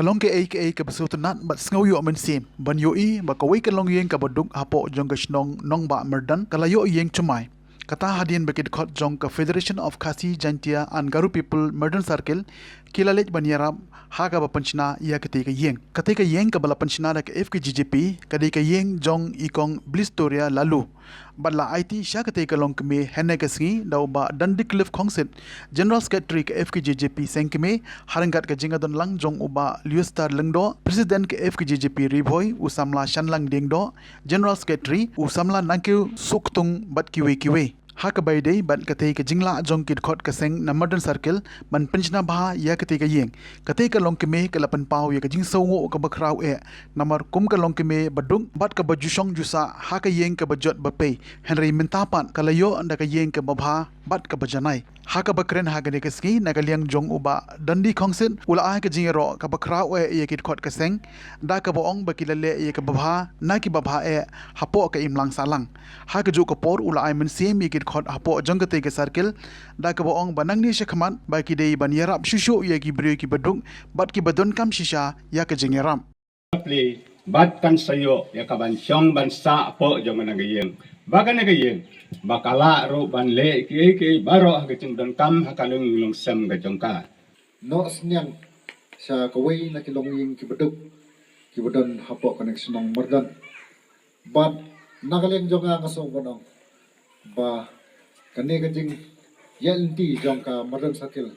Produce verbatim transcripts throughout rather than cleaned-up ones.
Ka long kaei kaei kaba sngewtynnat bad sngewïoh mynsiem ban ïohi ba kawei ka longïing kaba duk hapoh jong ka shnong Nongbah Myrdon ka la ïoh ïeng thymmai. Kata hadien ba ki dkhot jong ka Federation of Khasi Jaintia and Garo People Myrdon Circle ki la leit ban ïarap ha kaba pynshna ïa katei ka ïing. Katei ka ïing kaba la pynshna da ka F K J J P ka dei ka ïing jong i Kong Blistoria Laloo. Bad la aiti sha katei ka longkmie hynne ka sngi da u Bah Dundee Cliff Khongsit, General Secretary ka F K J J P Sengkmie, ha ryngkat ka jingïadonlang jong u Bah Leostar Lyngdoh, President ka F K J J P Ri Bhoi, u samla Shanlang Diengdoh, General Secretary, u samla Nangkiew Sohktung bad kiwei kiwei. Ha kaba ïadei bad katei ka jinglah jong ki dkhot ka seng na Myrdon Circle ban pynshna bha ïa katei ka ïing, katei ka longkmie ka la pynpaw ïa ka jingsngewnguh kaba khraw eh, namar kum ka longkmie ba duk bad kaba ju shong ju sah ha ka ïing kaba jot ba pei, hynrei mynta pat ka la ïoh da ka ïing kaba bha bad kaba janai. Ha kaba kren ha kane ka sngi na ka liang jong u Bah Dundee Khongsit, u la ai ka jingïaroh kaba khraw eh ïa ki dkhot ka seng, da kaba ong ba ki la leh ïa kaba bha na kiba bha eh hapoh ka imlang sahlang. Ha kajuh ka por u la ai mynsiem ïa ki dkhot hapoh jong katei ka circle, da kaba ong ba nangne shakhmat ba ki dei ban ïarap shuh shuh ïa ki briew kiba duk bad kiba donkam shisha ïa ka jingïarap. Bad kan sa ïoh ïa ka ban shong ban sah hapoh jong kane ka ïing, ba kane ka ïing ba ka lah ruh ban leh kiei kiei baroh ha ka jingdonkam ha ka lung ïing lung sem ka jong ka. Noh synñiang sha kawei na ki longïing kiba duk kiba don hapoh kane ka shnong Myrdon. Bad na ka liang jong nga, nga sngew ban ong ba kane ka jingïaid lynti jong ka Myrdon Circle,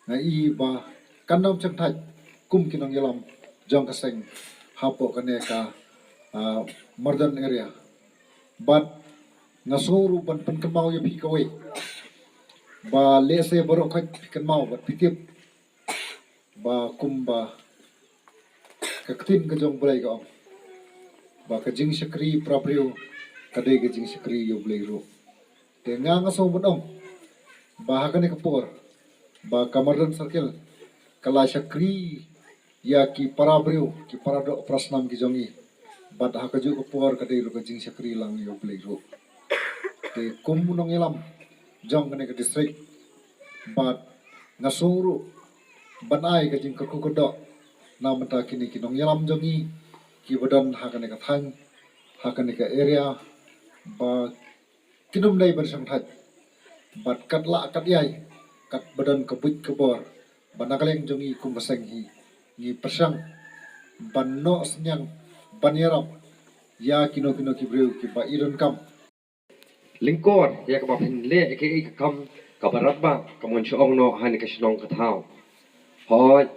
nga i ba kan ym shang thait kum ki nongïalam jong ka seng hapoh kane ka, ah, Myrdon area. Bad nga sngew ruh ban pynkynmaw ïa phi kawei ba lehse baroh khoit phi kynmaw bad phi tip ba kumba ka ktien ka jong U Blei ka ong ba ka jingshakri para briew ka dei ka jingshakri ïa U Blei ruh. Te nga, nga sngew ban ong ba ha kane ka por ba ka Myrdon Circle ka la shakri ïa ki para briew, ki para doh para snam ki jong i. Bad ha kajuh ka por ka dei ruh ka jingshakri lang ïa U Blei ruh. Te kum u nongïalam jong kane ka district, bad nga sngew ruh ban ai ka jingkyrkhu kyrdoh na bynta kine ki nongïalam jong i kiba don ha kane ka thaiñ, ha kane ka area, ba kin ym dei ban shang thait. Bad katba lah katba ïai, katba don ka buit ka bor, ba na ka liang jong i kum ka seng hi ngi pyrshang ban noh synñiang ban ïarap ïa kino kino ki briew kiba i donkam. Lyngkor ïa kaba phin leh ïa kaei ka kam kaba radbah, ka mon shu ong noh ha kane ka shnong ka thaw. Hooid,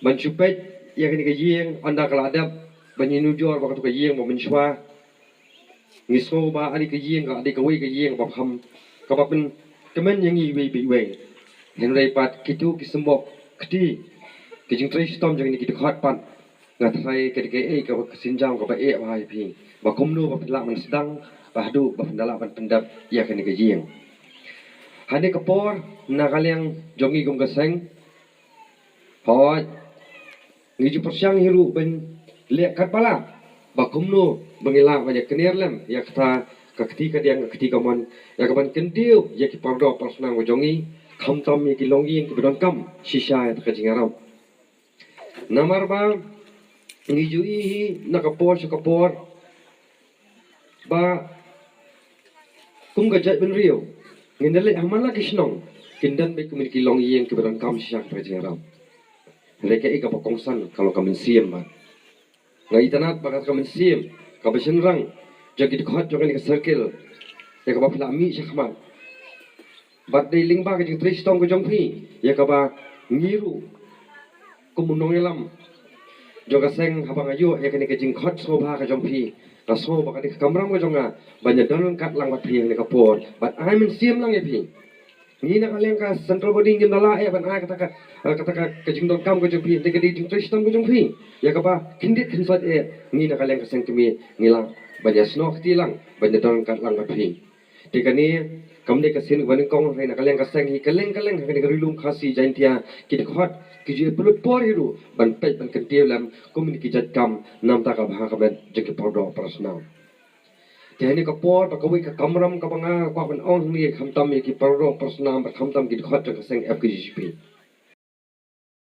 ban shu peit ïa kane ka ïing, ynda ka la dep ban ïanujor ba kato ka ïing ba mynshuwa, ngi sngew ba kane ka ïing ka dei kawei ka ïing ba kham, kaba pynkmen ïa ngi iwei pa iwei. Hynrei pat kito ki symboh kti, ki jingtrei shitom jong kine ki dkhot pat, nga tharai ka dei kaei kaba ka sienjam kaba eh bha ïa phi ba kumno ba phin lah ban sdang ba haduh ba phin da lah ban pyndep ïa kane ka ïing. Ha kane ka por, na ka liang jong ngi kum ka seng, hooid, ngi ju pyrshang hi ruh ban leh katba lah ba kumno ba ngi lah ban ïakner lem ïa kata ka kti kadiang, ka kti kamon, ïa kaban kyntiew ïa ki para doh para snam ka jong ngi, khamtam ïa ki longïing kiba donkam shisha ïa kata ka jingïarap. Namar ba ngi ju i hi na ka por sha ka por ba kum ka jaitbynriew ngin da leit ha man la ki shnong, kin don beit kumne ki longïing kiba donkam shisha kata ka jingïarap. Hynrei kaei kaba kongsan ka long ka mynsiem, bad nga itynnad ba kata ka mynsiem kaba shynrang jong ki dkhot jong kane ka circle ïa kaba phi la mih shakhmat. Bad dei lyngba ka jingtrei shitom ka jong phi ïa kaba ngi ruh kum u nongïalam jong ka seng, haba nga ïoh ïa kane ka jingkhot sngewbha ka jong phi, nga sngew ba ka dei ka kamram ka jong nga ban ïadon ryngkat lang bad phi ha kane ka por bad ai mynsiem lang ïa phi. Ngi na ka liang ka central body ngim da lah eh ban ai kata ka, kata ka, ka jingdonkam ka jong phi, te ka dei jingtrei shitom ka jong phi ïa kaba khyndiat khynsoit eh ngi na ka liang ka seng kmie ngi lah ban ïasnoh kti lang ban ïadon ryngkat lang bad phi. Te kane kam dei ka sien kaba nyngkong, hynrei na ka liang ka seng hi kylleng kylleng ha kane ka Ri Lum Khasi Jaintia ki dkhot ki ju pynlut por hi ruh ban peit ban kyntiew lem kum kine ki jait kam na bynta ka bha ka met jong ki para doh para snam. Te ha kane ka por ba kawei ka kamram kaba nga kwah ban ong hangne khamtam ïa ki para doh para snam bad khamtam ki dkhot jong ka seng F K J J P.